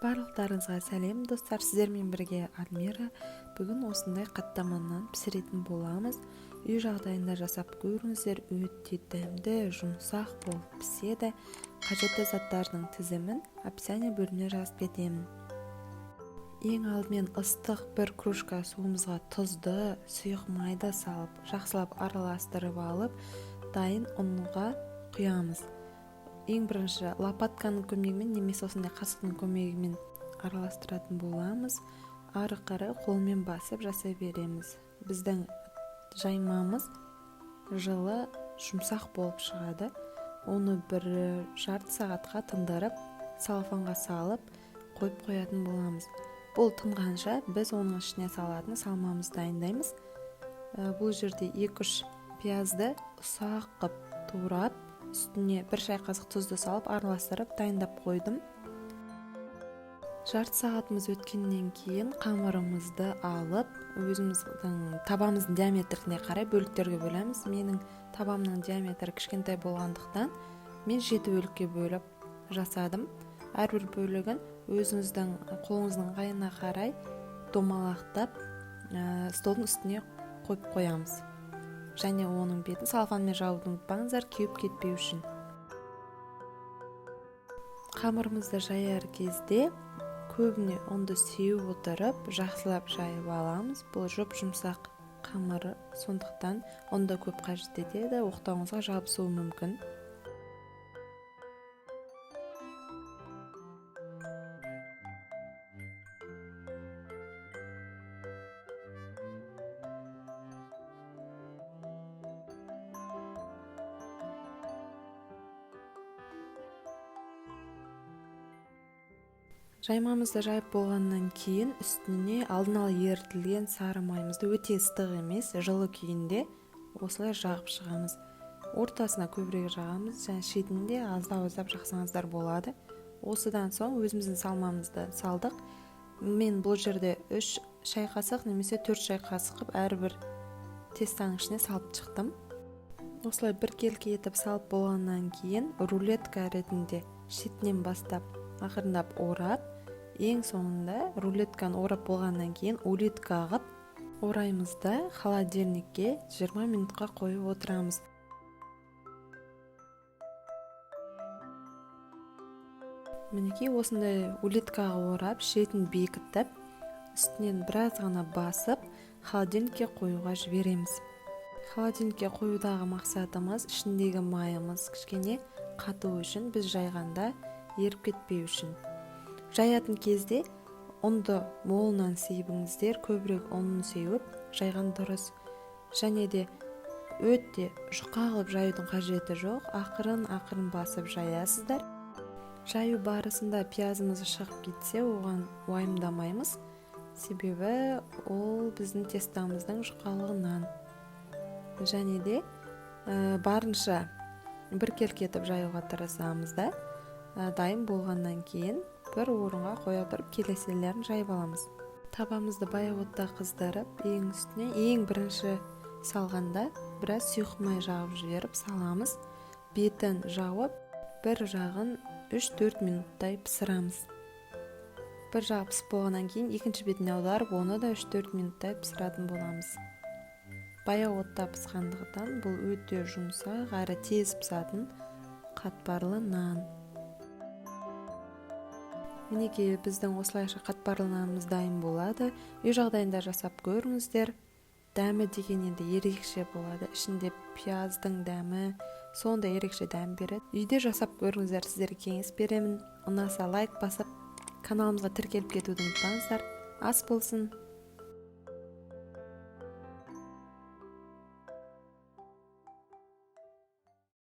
Барлықтарыңызға сәлем, достар! Сіздермен бірге Адмира. Бүгін осындай қаттама нан пісіретін боламыз. Үй жағдайында жасап көріңіздер, өте дәмді, жұмсақ болып піседі. Қажетті заттардың тізімін описание бөліміне жазып кетемін. Ең алдымен ыстық бір кружка суымызға тұзды, сұйық майды салып, жақсылап араластырып алып, дайын ұнға құямыз. Ең бірінші лопатканың көмегімен немесе осындай қасықтың көмегімен араластыратын боламыз. Ары қарай қолмен басып жасай береміз. Біздің жаймамыз жылы, жұмсақ болып шығады. Оны бір жарты сағатқа тындырып, целлофанға салып қойып қоятын боламыз. Бұл тынғанша біз оның ішіне салатын салмамызды дайындаймыз. Бұл жерде 2-3 пиязды ұсақ қып турап, үстіне бір шай қасық тұзды салып, араластырып дайындап қойдым. Жарты сағатымыз өткеннен кейін қамырымызды алып, өзіміздің табамыздың диаметріне қарай бөліктерге бөлеміз. Менің табамның диаметрі кішкентай болғандықтан, мен 7 бөлікке бөліп жасадым. Әрбір бөлігін өзіңіздің қолыңыздың ыңғайына қарай домалақтап, столдың үстіне қойып қоямыз. Және оның бетін целлофанмен жабуды ұмытпаңыздар, кеуіп кетпеу үшін. Қамырымызды жаяр кезде көбіне ұнды сеуіп отырып, жақсылап жайып аламыз. Бұл жұп-жұмсақ қамыры, сондықтан ұнды көп қажет етеді, оқтауыңызға жабысуы мүмкін. Жаймамызды жайып болғаннан кейін үстіне алдын ала ерітілген сары майымызды өте ыстық емес, жылы күйінде осылай жағып шығамыз. Ортасына көбірек жағамыз және шетінде аздап-аздап жақсаңыздар болады. Осыдан соң өзіміздің салмамызды салдық. Мен бұл жерде 3 шай қасық немесе 4 шай қасық қылып әрбір тестаның ішіне салып шықтым. Осылай біркелкі етіп салып болғаннан кейін рулетка ретінде шетінен бастап ақырындап орап, ең соңында рулетканы орап болғаннан кейін улитка қылып ораймыз да, холодильникке 20 минутқа қойып отырамыз. Мінекей, осындай улиткаға орап, шетін бекітіп, үстінен біраз ғана басып, холодильникке қоюға жібереміз. Холодильникке қоюдағы мақсатымыз ішіндегі майымыз кішкене қату үшін, біз жайғанда еріп кетпеу үшін. Жаятын кезде ұнды молынан себіңіздер, көбірек ұнын сеуіп жайған дұрыс. Және де өте жұқа қылып жаюдың қажеті жоқ, ақырын-ақырын басып жаясыздар. Жаю барысында пиязымыз шығып кетсе, оған уайымдамаймыз, себебі ол біздің тестамыздың жұқалығынан. Және де барынша біркелкі етіп жаюға тырысамыз да, дайын болғаннан кейін бір орынға қоя тұрып келесілерін жайып аламыз. Табамызды баяу отта қыздырып, ең үстіне ең бірінші салғанда біраз сұйық май жағып жіберіп саламыз. Бетін жауып, бір жағын 3-4 минуттай пісірамыз. Бір жағы пісіп болғаннан кейін екінші бетіне аударып, оны да 3-4 минуттай пісіретін боламыз. Баяу отта пысқандықтан бұл өте жұмсақ әрі тез пысатын қатпарлы нан. Мінекей, біздің осылайша қатпарлы нанымыз дайын болады. Үй жағдайында жасап көріңіздер. Дәмі деген енді ерекше болады. Ішінде пияздың дәмі сондай ерекше дәм береді. Үйде жасап көріңіздер, сіздерге кеңес беремін. Ұнаса лайк басып, каналымызға тіркеліп кетуді ұмытпаңыздар. Ас болсын.